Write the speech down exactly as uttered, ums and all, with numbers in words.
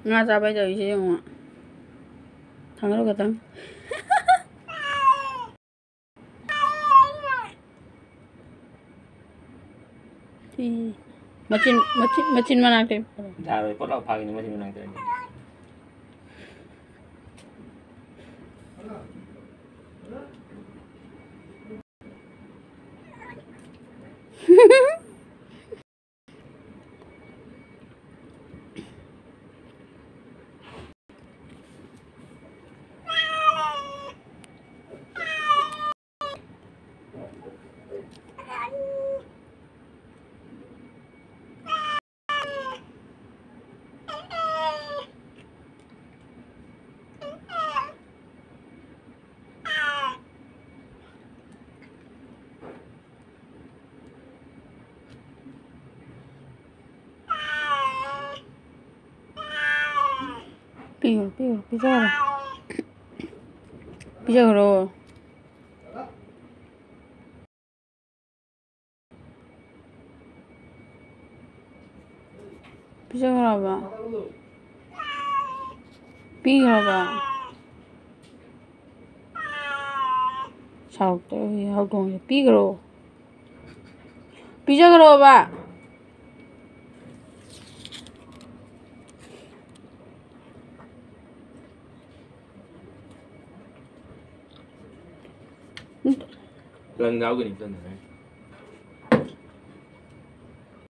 ꯉꯥ ꯆꯥꯕꯩ ꯇꯧꯔꯤꯁꯦ ꯌꯦꯡꯉꯣ꯫ ꯊꯥꯡꯒꯠꯂꯨ ꯈꯇꯪ꯫ ꯁꯤ ꯃꯆꯤꯟ, ꯃꯆꯤꯟ, ꯃꯆꯤꯟ ꯃꯅꯥꯛꯇ꯫ ꯌꯥꯔꯣꯏ, ꯄꯣꯠ ꯂꯥꯎ ꯐꯥꯒꯤꯅꯤ ꯃꯆꯤꯟ ꯃꯅꯥꯛꯇ꯫ ꯄꯤꯌꯨ, ꯄꯤꯌꯨ, ꯄꯤꯖꯔꯣ꯫ ꯄꯤꯖꯈ꯭ꯔꯣ꯫ ꯄꯤꯖꯈ꯭ꯔꯕ? ꯄꯤꯈ꯭ꯔꯕ? ꯁꯥꯎꯔꯛꯇꯧꯔꯤ ꯍꯧꯗꯣꯡꯁꯦ꯫ ꯄꯤꯈ꯭ꯔꯣ꯫ ꯄꯤꯖꯈ꯭ꯔꯣꯕ꯫ ꯂꯪ ꯌꯥꯎꯒꯅꯤ ꯆꯟꯗꯅ꯫